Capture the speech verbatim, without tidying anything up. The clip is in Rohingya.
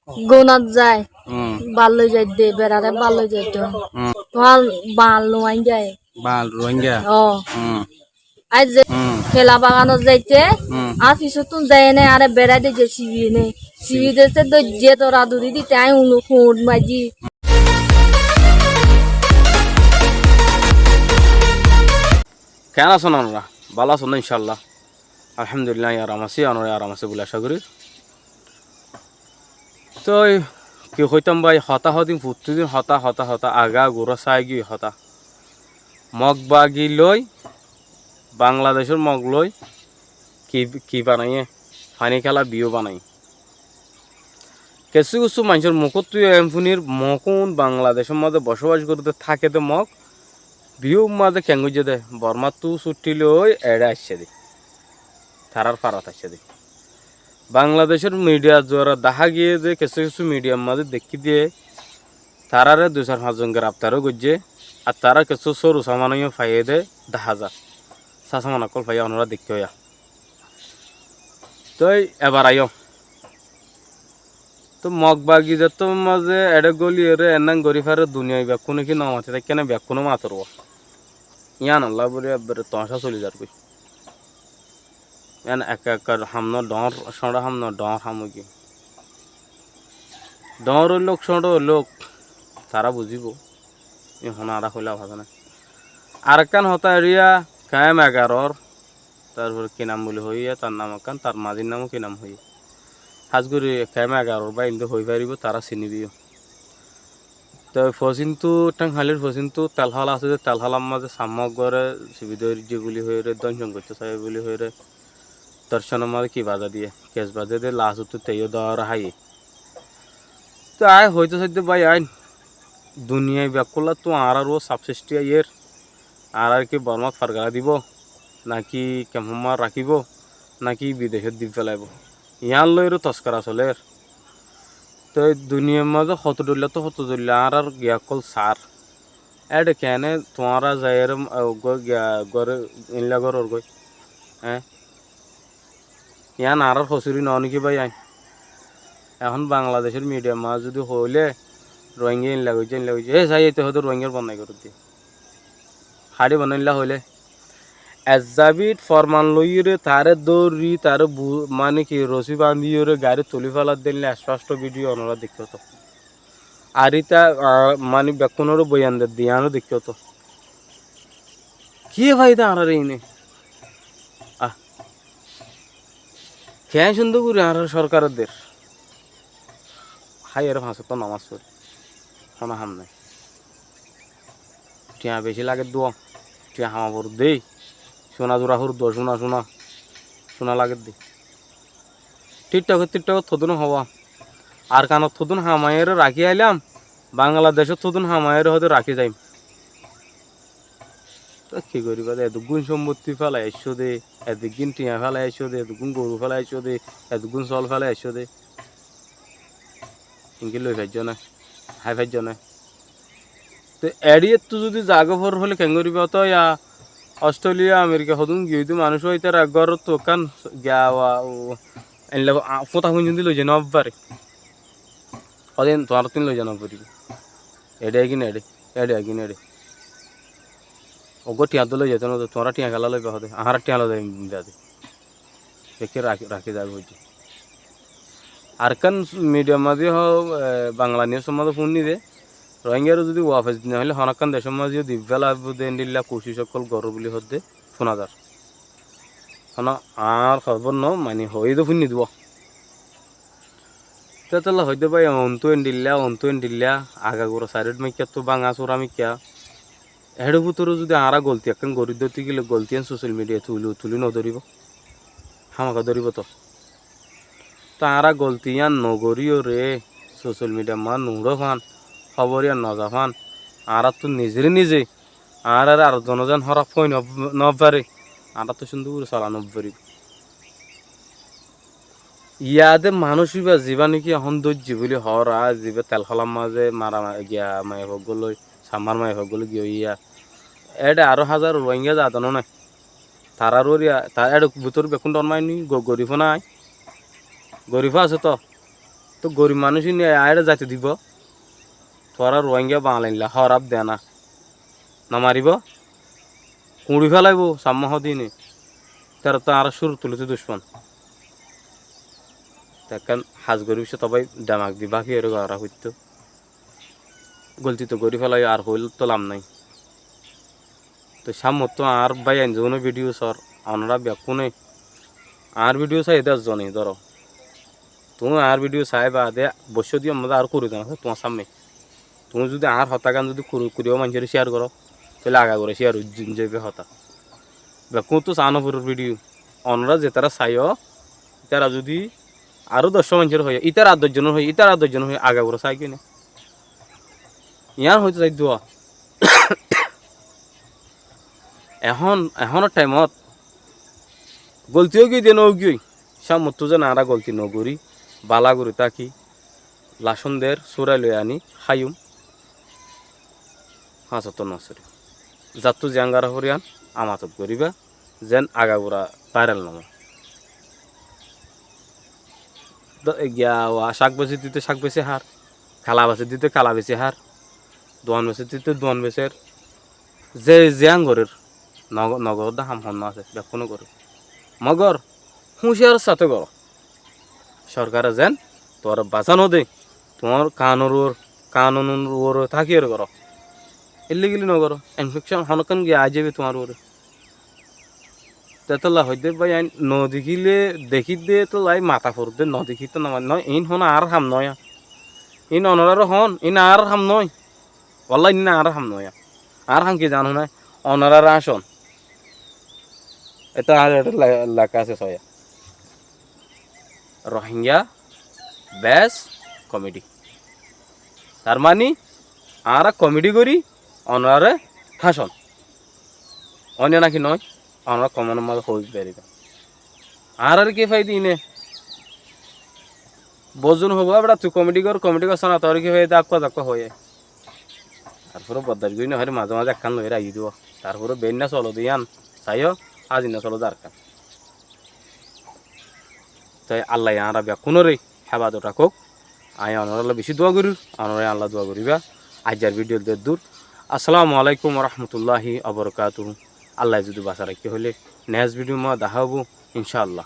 Gunat zai. Hmm. Bal loi zai de, berare bal loi zai de. Hmm. Tuáñr bal loi zai. Bal Rohingya. Oh. Hmm. Aijja Hmm. kela baganot zaite, Hmm. añár fisóttun zaiyene añáre berai de je sibi ne. Sibi de se dóijje tora duri dite añí unu kuñt maji. Keén asón onora? Bála asón né, incállah? Alhamdulillah, añí aram así, onora aram asó buli acá gorí. Toi ki hoitám bái, hotá hodin, fottí din hotá, hotá, hotá, agá gura sai giyói hotá. Mog bagi loi, Bangladecór Mog loi, ki, ki banaiye? Faní kéla biyó banaiye. Kessú kessú maincór mukóttu yó en fúnir, Mog ún Bangladecór mazé bocóbac gorí de, táke de Mog, biyó mazé keén goijjé de, Bormáttu súththi loi eçé aiccé de, tarár farat aiccé de. Bangladecór midiyat zuwara dahá giyé de, kessú kessú midiyar mazé dekkí de, taráre dui sair fañs zon geraftar ó goijjé, ar tarár kessú sóru saman ó faiyé de dahá zar. Sá saman ókkol faiyé, onora deikkó ya. Toi ebar aiyó. Toi Mog bagi zettót mazé eçé góliyoré ennán gorí fare, duniyai bekkúne ki no mati táikke né, bekkúne mator. Yíanolla bóli ebbere tamacá soli zargói. Yían ekka ekka ham no, dhoóñr cóñço ham no, dhoóñr ham óigiyoi. Dhoóñr óilok, cóñço óilok, tará buzíbo. Ehón añára hoilé fasa nái. Arekkán hotá eriya, K M egaror, tarfore ki nam buli hoiye, tar nam ekkán, tar mazir nam ó ki nam hoiye. Hás gorí K M egaror bái inde hoi faribó, tará sinibó yó. Toi fosíntu, Thénghalir fosíntu telhóla asé de, telhólar mazé Sammá uggwáre sibi dóijje buli hoiyóre, dóñcon goittó saiyé buli hoiyóre, dorconor mazé ki bazá diyé, kes bazá diyé, lasottú teyó dóra háiye. Toi aññí hoitó saidde bái ain, duniyai bekkúnláttu añárar uore sabsistí aiyér, añárar ki Bormát fargala dibó, náki kemfót mazé rakíbo, náki bidecót di felaibó? Yián loiyóre toskara solér. Toi duniyar mazé hoto dhoilláttu hoto dhoilla añárar giya ókkol saár. Éçe keéne tuáñra zaiyóre, e, uggwá giya góre, eilla gorór goi. Eé? Yián añárar hosúri noó né ki bái ain? Ehón Bangladecór midiyar mazé zudi hoilé, Rohingya eilla goijjé, eilla goijjé, e sai ete hoóde Rohingyar bonnai goródde. Haçí bonnai eilla hoilé. Ezzabit forman loiyóre, taré dóri, taré bu-, mani ki rosí bandíyore garit tulí feladde eilla esfásto vidiyo onora deikkó to. Ar ita, a, mani bekkúnore boyan dedde yiáno deikkó to. Ki faida añárar ine? Ah. Keén cúndor gorí añárar sorkare der? Háiyore fañs ottó nomás forí. Hono ham nái. Thiañ beci lager dé, thiañ hama forer dé. Cúna zura forer dé, cúna, cúna. Cúna lager dé. Thík thák, thík thák hoddún hoó. Arkanot hoddún hamaiyóre rakí ailám, Bangladecót hoddún hamaiyóre hoddé rakí zaiyum. Toi ki goríba de, edokkún sombottí félai aiccó de, edokkún thiañ félai aiccó de, edokkún goru félai aiccó de, edokkún sól félai aiccó de. Engí loi faijjó né, hái faijjó né. Te eçé ettú zudi zagói forer hoilé keén goríba? Toi ya Ostréliya, Amerika hodún giyói de manúic ói, ítara górottu ekkán giya, a, o, eilla, a, fúta fuñjindi loizai nofaré. Hodún tuáñrattún loizai nofaré. Eçé egin eçé, eçé egin eçé. Uggwá thiañ dóri loizaito no, tuáñra thiañ kiyólla loiba hodé, añára thiañ loizai bade. Bekkí rakí, rakí zagói foijjé. Arekkán midiyar mazé hoó, e, Bangla niusor mazé fúnni de, Rohingyare zudi wafes dina hoilé honó ekkán decór mazé yó di félaibo de endilla kucíc ókkol goró buli hoddé fúna zar. Honó añár hobor no, mani hoiyé de fúnni dibo. Te tolla hoidde bái, ontú endilla, ontú endilla, agagura sairot mikká, ttú báñga súra mikká. Eçé bútore zudi añára golti ekkán gorí dóti gile golti yián sosial midiyat tuli, tuli nodóribo? Hámaka dóribo to. Te añára golti yián nogoríyoré sosial midiyar mazé nuçó fán, hóbor yián noza fán, añáráttu nizeré nize, añáráre ar zone zon hóraf hoi no, nofaré, añáráttu cúndor gorí sola nofaré. Yá de manúic íba zibá néki ehón dóijje buli hoór, ar zibá telhólar mazé mara ma-, giya maiyafua ókkol loi, Sammár maiyafua ókkol loi giyói yá. Eçé aró házar Rohingya zadon né. Tarár uore, ta-, eçé bútore bekkún dhor mainní, go-, gorifó nái. Gorifó asé to. Gorib manúic ín añáre zaito dibou. Tuáñra Ruáingga Bangalailla hóraf de na. Nomaribóu. Kuñçi félaibou, Samma hodine. Ítarattu añára cúrur tulóttu ducmon. Te ekkán ham gorí bicí tobái demak di báfi ore gorá foittóu. Golti to gorí félaiyó, ar hoóil to lam nái. To Sammattú añár báiyain zone bídiyo sór, onorá bekkúne añár bídiyo sai de zone dóro. Tuñí añár bídiyo sai baade boiccó diyé mazé ar kuri dana tuáñr sámme. Tuñí zudi añár hotágan zudi kuri, kuri ó maincóre cíyar goró, tóile agagura cíyar ói zaibói hotá. Bekkúnottu saá noforor bídiyo. Onorá zetará saiyó, ítara zudi aró doccwá maincóre hoiyé, ítara ar doc zonor hoiyé, ítara ar doc zonor hoiyé, agagura saá giyói né. Yián hoitó saidde. Ehón, ehónor thaimot golti óigiyoi de nógiyoi, Sammattú zen añára golti nogorí, bála gorí táki, lacón der súrai loi aní háiyum, fañs ottó nomaz forí. Zattú ziyán gorá foré yián amadot goríba, zen agagura bairal nomá. Dó-, giya wa cák besé dito cák besé hár, kala besé dito kala besé hár, duan besé dito duan besér. Ze ziyán gorér, no-, nogoró de ham honnúa asé, bekkúne gorér. Mogor húciyaror sáte goró. Sorkare zen tuáñre basá node, tuáñr kanunor uore, kanunor uore tákiyore goró. Illegally nogoró, infection honókkán giya aái zaibói tuáñr uore. Tétolla hoidde báiyain, nodekíle dekídde tolla mata foredde, nodekíle to nomar no, iín hono añárar ham noó. Iín onoráre hoón, iín añárar ham noó. Wallái iín añárar ham noó. Añárar ham ki zano né? Onoráre áñcon. Ete añárar ete le-, leká asé soiyá. Rohingya best comedy. Tar mani añára comedy gorí, onoráre háñcon. Óine náki noó, onorá komentor mazé hoói faribá. Añáráre ki faidá iíne? Bout zone hoibó, "Ebéçá tui comedy gor, comedy gossá na, tuáñre ki faidá?" Akkúa zakkúa hoiyé. Tarfore boddac gorí nofarí, mazé mazé ekkán loi raikí dibou. Tarfore beínna solode yián saiyó, azinna solode arekkán. Toi Allaye añára bekkúnoré héfazot rakók. Añí onorálla bicí dua gorír, onorá Alla dua goríba. Aijjar bídiyo de dur. Assalamu alaikum wa rahmatullahi wa barakatuhu. Allaye zudi basai raikké hoilé next bídiyo ma dahá óibo, incáallah.